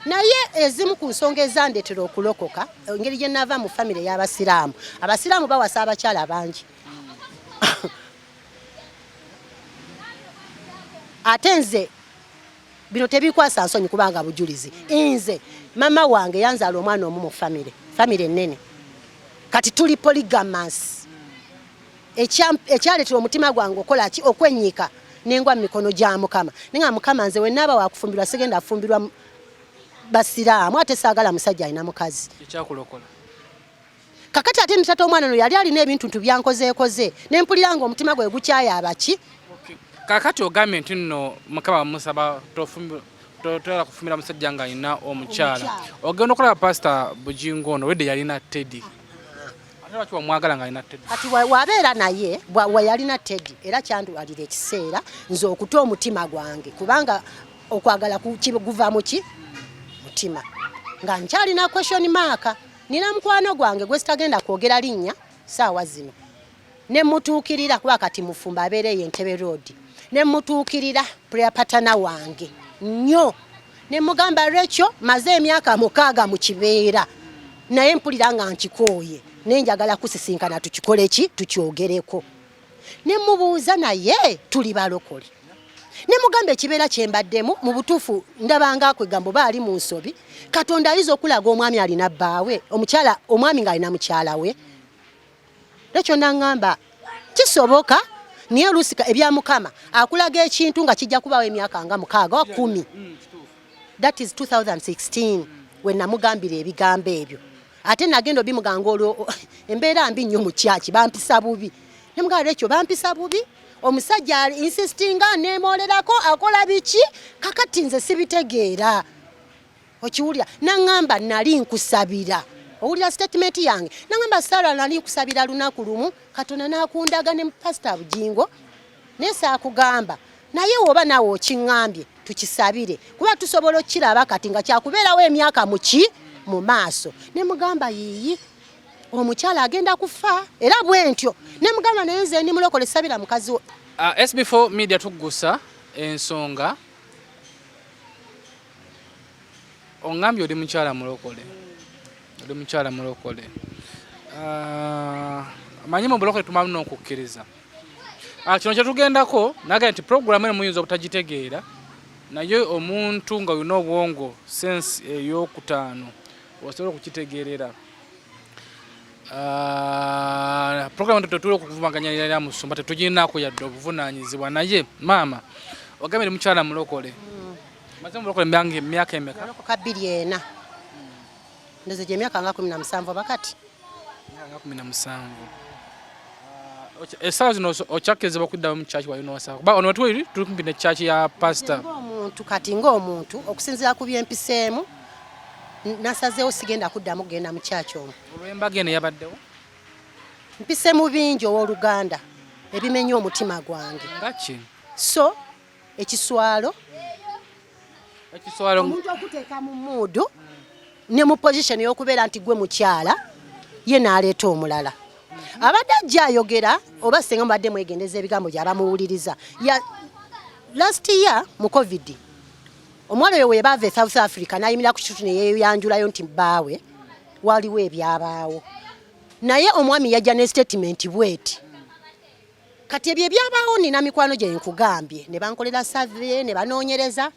Naye ezimu ku nsonga ezandeetera okulokoka, engeri gye nava mu famire y'abasiraamu, abasiraamu bawasa abakyala bangi, ate nze bino tebikwasa nsonyi kubanga bujulizi. Nze mama wange yanzaala omwana omu mu famire, famire ennene. Kati tuli polygamous. Ekyaleetera omutima gwange okola ki, okwennyika, nengwa mu mikono gya Mukama, naye nga Mukama, nze wenaaba wakufumbirwa, sigenda fumbirwa basiraamu, ate saagala musajja alina mukazi. Ekyakulokola? Kakati ate nitata omwana ono yali alina ebintu ntu byankozeekoze, nempulira nga omutima gwe gukyaya abaki. Kakati ogambye nti nno Mukama musaba toyala kufumbira musajja ng'alina omukyala. Omukyala. Ogenda okulaba Pasita Bugingo ono, wedde yalina Teddy, ate lwaki wamwagala ng'alina Teddy? Kati wabeera naye we yalina Teddy, era kyandwalira ekiseera nze okuta omutima gwange, kubanga okwagala guva mu ki, mutima, nga nkyalina question mark. Nina mukwano gwange gwe sitagenda kwogera linnya saawa zino, ne mutuukirira, kuba kati mufumba, abeera eyo Entebbe Road, ne mutuukirira, prayer partner wange nnyo, ne mugamba, "Rachel, maze emyaka 6 mu kibeera, naye mpulira nga nkikooye, naye njagala kusisinkana tukikole ki, tukyogereko." Ne mubuuza, naye tuli balokole, ne mugamba ekibeera kye mbaddemu mu butuufu ndabanga kwegamba oba ali mu nsobi. Katonda ayinza okulaga omwami alina bbaawe omukyala, omwami ng'alina mukyala we? Ekyo naŋŋamba kisoboka, naye oluusi ebya Mukama akulaga ekintu nga kijja kubaawo emyaka nga 6 wa 10. That is 2016 we namugambira ebigambo ebyo. Ate nagenda obimuganga olwo embeera mbi nnyo mu kyaki, bampisa bubi. Nemugamba, "Ekyo bampisa bubi, omusajja ali insistinga, nemolerako, akola biki, kakati nze sibitegeera." Okiwulira? Naŋŋamba, "Nali nkusabira." Owulira statement yange? Naŋŋamba, "Sara, nali nkusabira lunaku lumu, Katonda n'akundaga ne Pasita Bugingo, naye saakugamba. Naye woba naawe okiŋŋambye, tukisabire, kuba tusobola okukiraba kati nga kyakubeerawo emyaka muki mu maaso." Ne mugamba, "Yiiyi, omukyala agenda kufa." Era bwe ntyo ne mugamba, "Naye nze ndi mulokole, sabira mukazi wo." SB4 Media, tuggusa ensonga. Oŋŋambye oli mukyala mulokole, oli mukyala mulokole. Manyi mu bulokole tumamu n'okukkiriza. Kino kyetugendako nagamba nti puroguramu eno muyinza obutagitegeera, naye omuntu nga olina obwongo, sense eyokutaano, osobola okukitegeerera. Puroguramu tetuli okuvumaganya era musumba tetugirinako yadde obuvunaanyizibwa. Naye maama, ogambye oli mukyala mulokole, maze mulokole emyaka emeka? Nalokoka 2004, ndoze gyemyaka nga 17 oba kati. Myaka nga 17. Essaawa zino okyakkirizibwa okuddamu mu church wali n'osaba? Kuba ono wetuli tuli kumpi ne church ya pastor. Ng'omuntu kati ng'omuntu okusinziira ku byempiseemu, nasazeewo sigenda kuddamu kugenda mu church omwo. Olw'embaga eno eyabaddewo? Mpise mu bingi, owooluganda, ebimenya omutima gwange. Nga ki? So ekiswalo. Ekiswalo. Omuntu okuteeka mu mood ne mu position ey'okubeera nti gwe mukyala ye n'aleeta omulala. Abadde ajja ayogera, oba senga mubadde mwegendeza ebigambo gyabamuwuliriza ya last year mu COVID, omuwala oyo webaava e South Africa n'ayimirira ku kitutu ne yeeyanjulayo nti bbaawe, waliwo ebyabaawo, naye omwami yajja ne statement bweti. Kati ebyo ebyabaawo, nina mikwano gye nkugambye ne bankolera survey ne banoonyereza.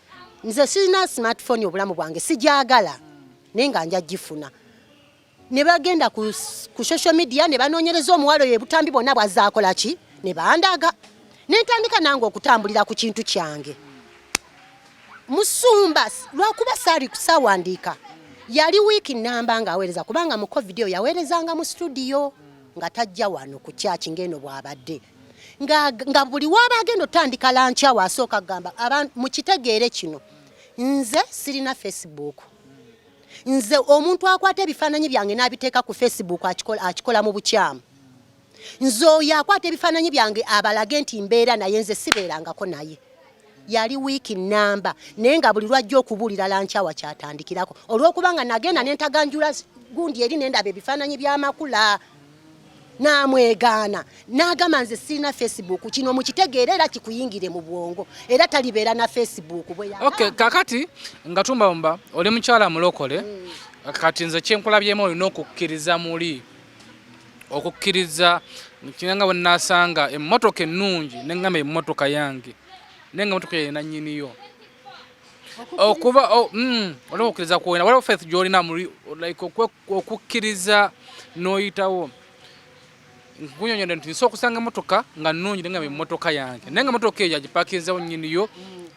Nze sirina smartphone, obulamu bwange sijagala, naye nga nja gifuna. Ne bagenda ku social media ne banoonyereza omuwala oyo, ebutambi bwonna bwazaakola ki, ne bandaga, ne ntandika nange okutambulira ku kintu kyange. Musumba lwakuba saali kusawandiika, yali wiiki namba ng'aweereza, kubanga mu COVID eyo yaweerezanga mu studio nga tajja wano ku kyaki ng'eno bw'abadde nga buli waaba agenda otandika lunch awo asooka kugamba, "Mukitegeere kino, nze sirina Facebook. Nze omuntu akwata ebifaananyi byange n'abiteeka ku Facebook akikola mu bukyamu. Nze oyo akwata ebifaananyi byange abalage nti mbeera naye, nze sibeerangako naye." Yali wiiki namba, naye nga buli lwajja okubuulira lunch hour kyatandikirako, olw'okubanga nagenda nentaganjula gundi eri nendaba ebifaananyi by'amakula, n'amwegaana n'agamba, "Nze sirina Facebook, kino mukitegeere era kikuyingire mu bwongo, era talibeera na Facebook." Bwe yagamba. Okay, kakati nga tumbamba oli mukyala mulokole, kati nze kyenkulabyemu, olina okukkiriza muli okukkiriza kinanga bwe nasanga emmotoka ennungi neŋŋamba emmotoka yange, naye nga emmotoka eyo nannyiniyo okuba olina okukkiriza kwolina, waliwo faith gy'olina muli like okukkiriza n'oyitawo. Nkunyonyodde nti nsobola okusanga emmotoka nga nnungi naye nga emmotoka yange, naye nga emmotoka eyo agipakinzewo nnyiniyo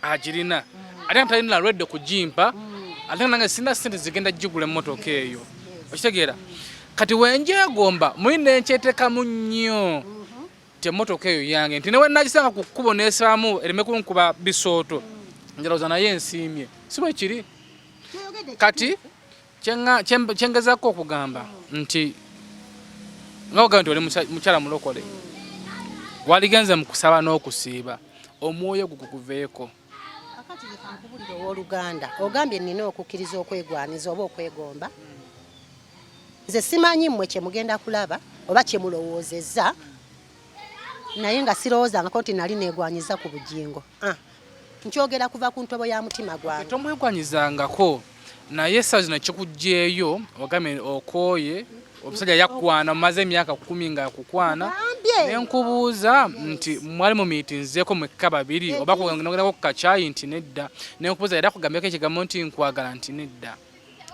agirina, ate nga talina lwedde kugimpa, ate nga nange sirina ssente zigenda gigula emmotoka eyo, okitegeera? Kati wenjegomba muli nenkyeteekamu nnyo nti emmotoka eyo yange, nti newe nagisanga ku kkubo nesaamu ereme kunkuba bisooto, njalowooza naye ensiimye, si bwe kiri? Kati kyengezaako okugamba nti nga ogamba nti oli mukyala mulokole, waligenze mu kusaba n'okusiiba omwoyo gwo gukuveeko. Kakati leka nkubulire, owooluganda, ogambye nina okukkiriza okwegwaniza oba okwegomba. Nze simanyi mmwe kye mugenda kulaba oba kye mulowoozezza, naye nga sirowoozangako nti nali neegwanyiza ku Bugingo. Ah, nkyogera kuva ku ntobo ya mutima gwange. Tomwegwanyizangako, naye essaawa zino kikuggyeeyo, ogambye okooye omusajja yakwana, omaze emyaka 10 nga yakukwana. Gambye. Ne nkubuuza nti mwali mu miitinzeeko mwekka babiri oba kugendako ku kacaayi, nti nedda. Ne nkubuuza era kugambyeko ekigambo nti nkwagala, nti nedda.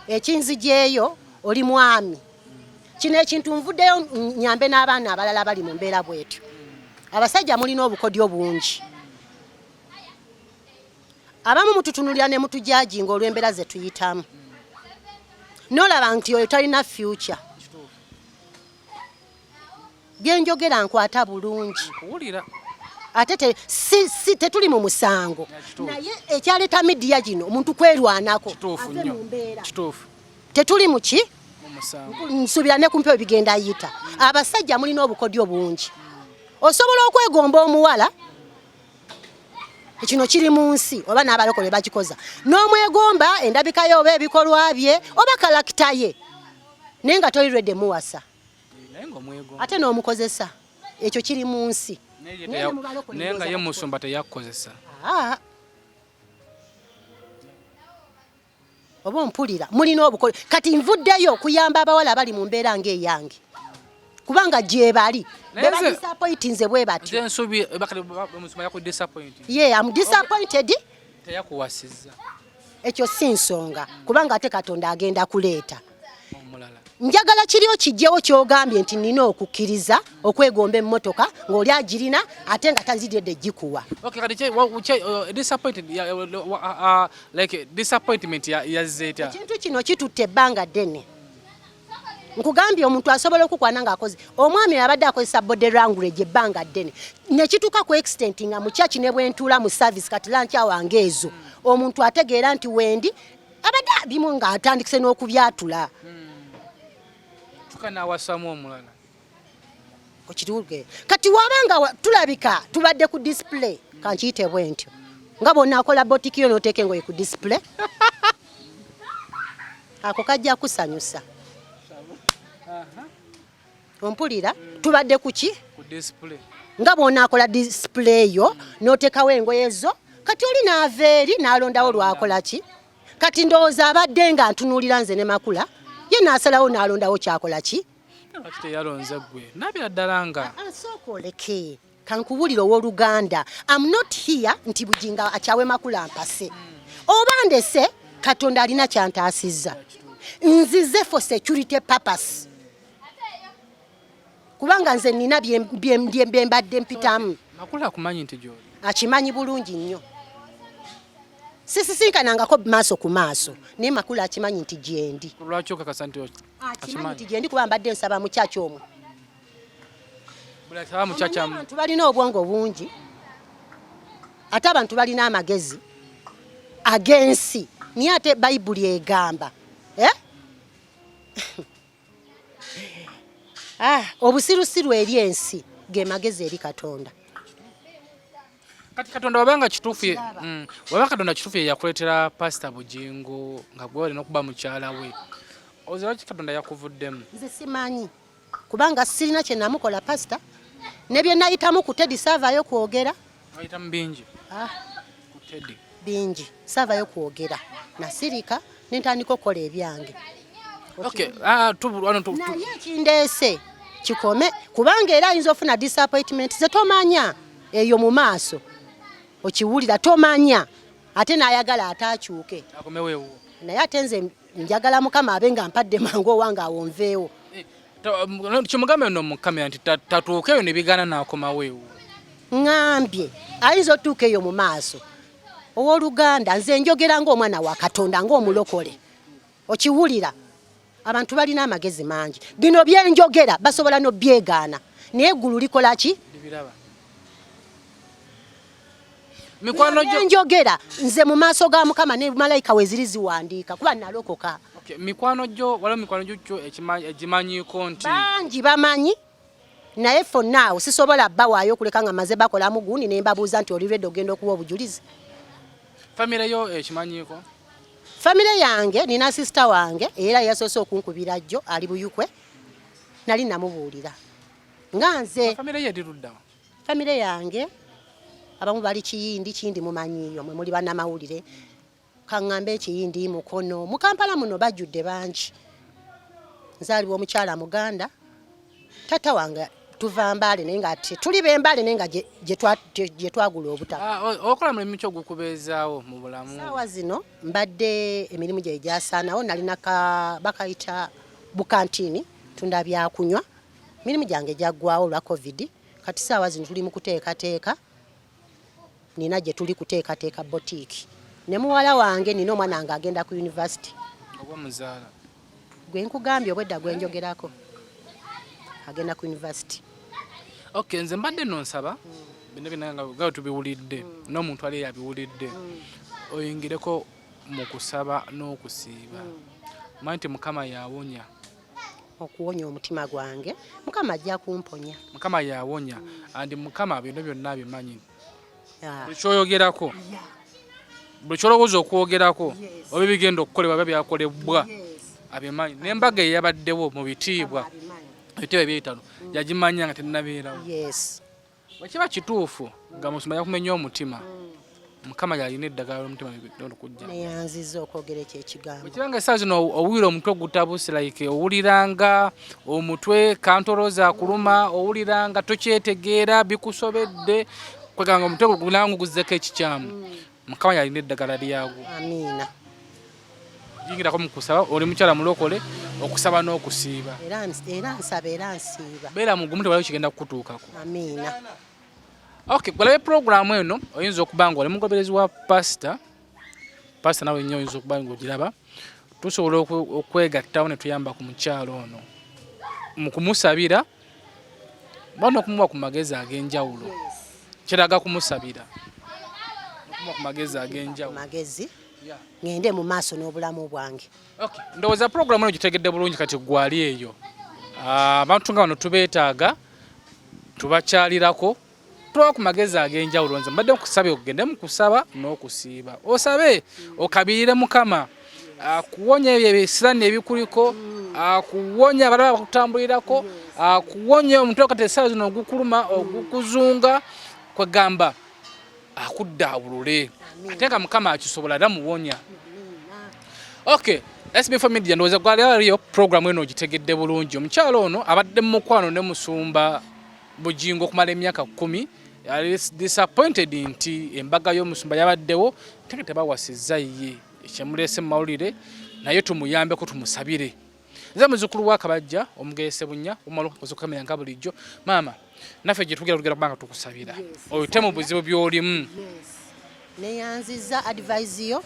Ekinzigyeyo, oli mwami, kino ekintu nvuddeyo nyambe n'abaana abalala bali mu mbeera bwetyo. Abasajja mulina obukodyo bungi, abamu mututunulira ne mutujajinga olw'embeera ze tuyitamu, nolaba nti oyo talina future. Byenjogera nkwata bulungi. Kuwulira. Ate si tetuli mu musango, naye ekyaleeta media gino omuntu kwerwanako Kituufu ave nnyo. mu mbeera. Kituufu. Tetuli mu ki? Mu musango. Nsuubira ne kumpewo bigenda yita. Abasajja mulina obukodyo bungi, osobola okwegomba omuwala, kino kiri mu nsi oba n'abalokole bakikoza, n'omwegomba endabika ye oba ebikolwa bye oba character ye, naye nga toli ready muwasa. Naye ng'omwegomba. Ate n'omukozesa, ekyo kiri mu nsi. Naye ye Naye ne mu balokole naye nga ye ndowooza. Musumba teyakukozesa. Aa. Oba ompulira, mulina obukole. Kati nvuddeyo okuyamba abawala abali mu mbeera ng'eyange, kubanga gyebali Naye bebadisappointinze bwe batyo. Nze nsubi bakati omusumba yakudisappoint. Ye am disappointed. Teyakuwasizza. Ekyo si nsonga, kubanga ate Katonda agenda kuleeta omulala. Njagala kiri okijjewo kyogambye nti nina okukkiriza okwegomba emmotoka ng'oli agirina ate nga taziredde gikuwa. Okay, kati disappointed like disappointment yazze etya? Ekintu kino kitutte ebbanga ddene. Nkugambye omuntu asobola okukwana ng'akoze omwami abadde akozesa body language ebbanga ddene nekituuka ku extent nga mu church ne bwentuula mu service kati lankya wange ezo omuntu ategeera nti wendi abadde bimu ng'atandikise n'okubyatula. Tuka n'awasamu omulala. Okituuke kati wabanga tulabika tubadde ku display kankiyite bwe ntyo nga bw'onaakola botiki yo n'oteeka engoye ku display ako kajja kusanyusa. Ompulira tubadde ku ki? Ku display. Nga bw'onaakola display yo n'oteekawo engoye zo kati oli n'ava eri n'alondawo lwakola ki? Kati ndowooza abadde nga ntunuulira nze ne Makula ye n'asalawo n'alondawo kyakola ki? Lwaki teyalonze ggwe? Naabira ddala nga. Sooka oleke kankubuulire owooluganda, am not here nti Bugingo akyawe Makula mpase. Oba ndese Katonda alina kyantaasizza. Nzize for security purpose. Kubanga nze nina bye mbadde mpitamu. Makula akumanyi nti gy'oli? Akimanyi bulungi nnyo. Sisisinkanangako maaso ku maaso naye Makula akimanyi nti gyendi. Lwaki okakasa nti akimanyi nti gyendi? Kuba mbadde nsaba mu church omwo. Abantu balina obwongo bungi ate abantu balina amagezi ag'ensi naye ate Bayibuli egamba obusirusiru eri ensi ge magezi eri Katonda. Kati Katonda wabanga kituufu wabanga Katonda kituufu ye yakuleetera Pastor Bugingo nga gwe olina okuba mukyala we. Oze lwaki Katonda yakuvuddemu? Nze simanyi kubanga sirina kye namukola pastor ne bye nayitamu ku Teddy saavaayo kwogera. Wayitamu bingi? Ku Teddy. Bingi saavaayo kwogera nasirika ne ntandika okukola ebyange. Okay, naye ekindeese kikome kubanga era ayinza ofuna disappointment ze tomanya eyo mu maaso okiwulira tomanya ate n'ayagala ate akyuke naye ate nze njagala Mukama abe nga mpadde mangu owange awo nveewo. Kimugambe nno mu kamera nti tatuuka eyo ne bigaana n'akomawo ewo. Ŋŋambye ayinza otuuka eyo mu maaso. Owooluganda nze njogera ng'omwana wa Katonda ng'omulokole. Okiwulira abantu balina amagezi mangi. Bino bye njogera basobola n'obyegaana naye eggulu likola ki? Mikwano gyo njogera nze mu maaso ga Mukama ne malayika we ziri ziwandiika kuba nalokoka. Okay, mikwano gyo waliwo mikwano gyo egimanyiiko nti bangi bamanyi naye for now sisobola bbawaayo okuleka nga maze bakolamu gundi ne mbabuuza nti oli ready ogenda okuwa obujulizi. Famire yo ekimanyiiko? Famire yange nina sister wange era yasoose okunkubira jjo ali Buyukwe nali namubuulira nga nze. Famire yo eri ludda wa? Famire yange abamu bali Kiyindi, Kiyindi mumanyiiyo mwe muli bannamawulire kaŋŋambe Kiyindi Mukono mu Kampala muno bajjudde bangi. Nzaalibwa omukyala Muganda tata wange tuva Mbale naye nga tuli b'Embale naye nga gye twagula obutaka. Okola mulimu ki ogukubeezaawo mu bulamu? Ssaawa zino mbadde emirimu gye gyasaanawo nalina bakayita bukantiini tunda byakunywa emirimu gyange gyaggwawo olwa COVID kati ssaawa zino tuli mu kuteekateeka nina gye tuli kuteekateeka botiiki ne muwala wange nina omwana wange agenda ku university. Oba muzaala? Gwe nkugambye obwedda gwe njogerako agenda ku university. Okay, nze mbadde nno nsaba bino byonna nga tubiwulidde n'omuntu ali yabiwulidde oyingireko mu kusaba n'okusiiba. Manyi nti Mukama yawonya. Okuwonya omutima gwange Mukama ajja kumponya. Mukama yawonya and Mukama bino byonna abimanyi. Buli kyoyogerako buli kyolowooza okwogerako oba ebigenda okukolebwa biba byakolebwa abimanyi. N'embaga eyabaddewo mu bitiibwa ebitiibwa eby'ebitano yagimanya nga tennabeerawo. Bwe kiba kituufu nga musumba yakumenya omutima Mukama yalina eddagala ly'omutima okujja. Neyanziza okwogera ekyo ekigambo. Bwe kiba nga essaawa zino owulira omutwe gutabuse like owuliranga omutwe kantolooza akuluma owuliranga tokyetegeera bikusobedde kwegamba omutwe gulangu guzzeko ekikyamu Mukama yalina eddagala lyagwo. Amiina. Yingirako mu kusaba oli mukyala mulokole okusaba n'okusiiba. Era nsaba era nsiiba. Beera mugumu tewaliwo kigenda kukutuukako. Amiina. Okay, gwalabe pulogulaamu eno oyinza okuba nga oli mugoberezi wa pasita pasita nawe nnyo oyinza okuba nga ogiraba tusobola okwegattawo ne tuyamba ku mukyalo ono. Mu kumusabira oba n'okumuwa ku magezi ag'enjawulo. Kiraga kumusabira n'okumuwa ku magezi ag'enjawulo. Magezi ngende mu maaso n'obulamu bwange. Okay. Ndowooza pulogulaamu eno gitegedde bulungi kati gwali eyo. Abantu nga bano tubeetaaga, tubakyalirako, tubawa ku magezi ag'enjawulo. Nze mbadde nkusabye ogende mu kusaba n'okusiiba, osabe okabirire Mukama akuwonya ebyo ebisirani ebikuliko, akuwonya abalala bakutambulirako, akuwonya omutwe kati essaawa zino ogukuluma ogukuzunga, kwegamba akuddaabulule ate nga Mukama akisobola era muwonya. Okay, SB4 Media ndowooza gwali aliyo program eno ogitegedde bulungi. Omukyalo ono abadde mu mukwano ne musumba Bugingo okumala emyaka 10, ali disappointed nti embaga y'omusumba yabaddewo ate tebawasizza ye, ekyemuleese mu mawulire, naye tumuyambeko tumusabire. Nze muzzukulu wa Kabajja omugeye Ssebunya omumaluka kamera nga bulijjo. Maama naffe gye tugera tugera kubanga tukusabira oyite mu buzibu by'olimu. Neyanziza advice yo,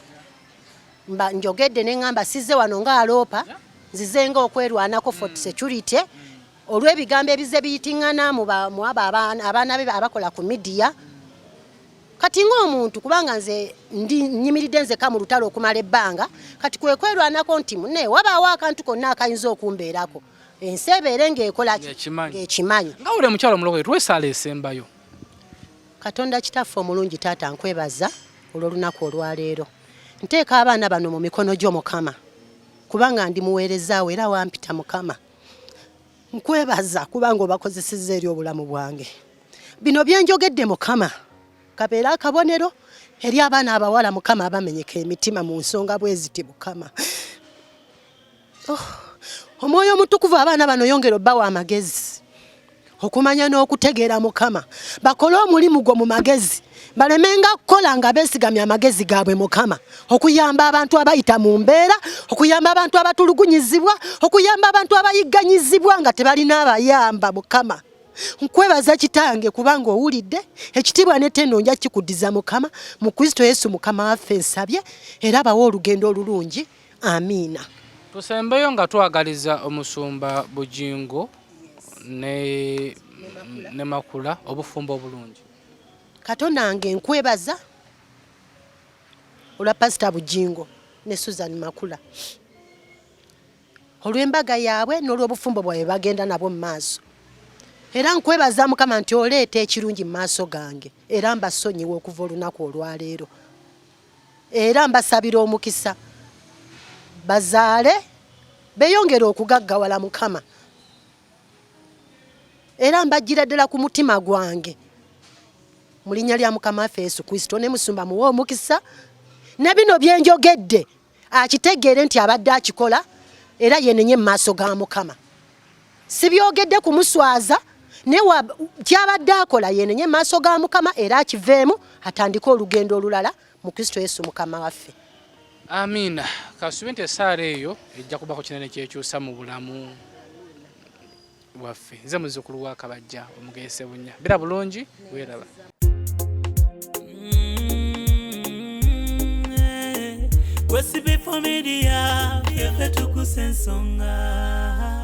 mba njogedde ne ŋŋamba sizze wano ng'aloopa, nzize nga okwerwanako for security olw'ebigambo ebize biyitiŋŋana mu abo abaana be abakola ku media. Kati ng'omuntu kubanga nze ndi nyimiridde nzeka mu lutalo okumala ebbanga, kati kwe kwerwanako nti munne wabaawo akantu konna akayinza okumbeerako, ensi ebeere ng'ekola ki? Ng'ekimanyi. Nga uli omukyalo omulokole, tuwe esembayo. Katonda kitaffe omulungi, taata nkwebaza olw'olunaku olwaleero. Nteeka abaana bano mu mikono gyo Mukama, kubanga ndi muweerezaawo era wampita Mukama. Nkwebaza kubanga obakozesezza eri obulamu bwange. Bino bye njogedde Mukama kabeere akabonero eri abaana abawala Mukama abamenyeka emitima mu nsonga bwe ziti Mukama. Oh, Omwoyo Omutukuvu abaana bano yongera obbawa amagezi okumanya n'okutegeera Mukama, bakole omulimu gwo mu magezi, balemenga kukola nga beesigamya amagezi gaabwe Mukama, okuyamba abantu abayita mu mbeera, okuyamba abantu abatulugunyizibwa, okuyamba abantu abayigganyizibwa nga tebalina abayamba Mukama. Nkwebaza kitange kubanga owulidde ekitiibwa n'ettendo nja kikuddiza Mukama mu Kristo Yesu Mukama waffe nsabye, era bawe olugendo olulungi. Amiina. Tusembeyo nga twagaliza omusumba Bugingo ne Makula obufumbo obulungi. Katonda wange nkwebaza olwa Pasita Bugingo ne Susan Makula olw'embaga yaabwe n'olw'obufumbo bwabwe bagenda nabwo mu maaso. Era nkwebaza Mukama nti oleeta ekirungi mu maaso gange, era mbasonyiwa okuva olunaku olwaleero. Era mbasabira omukisa bazaale beeyongere okugaggawala Mukama. Era mbajjira ddala ku mutima gwange mu linnya lya Mukama waffe Yesu Kristo. Ne musumba muwe omukisa, ne bino bye njogedde akitegeere nti abadde akikola era yenenye mu maaso ga Mukama. Sibyogedde kumuswaza, naye kyabadde akola yenenye mu maaso ga Mukama era akiveemu atandike olugendo olulala mu Kristo Yesu Mukama waffe. Amiina. Kasuube nti essaala eyo ejja kubako kinene kyekyusa mu bulamu bwaffe. Nze muzzukulu wa Kabajja omugeye Ssebunya. Bira bulungi, weeraba. Wesibe familia, ffe tukusa ensonga.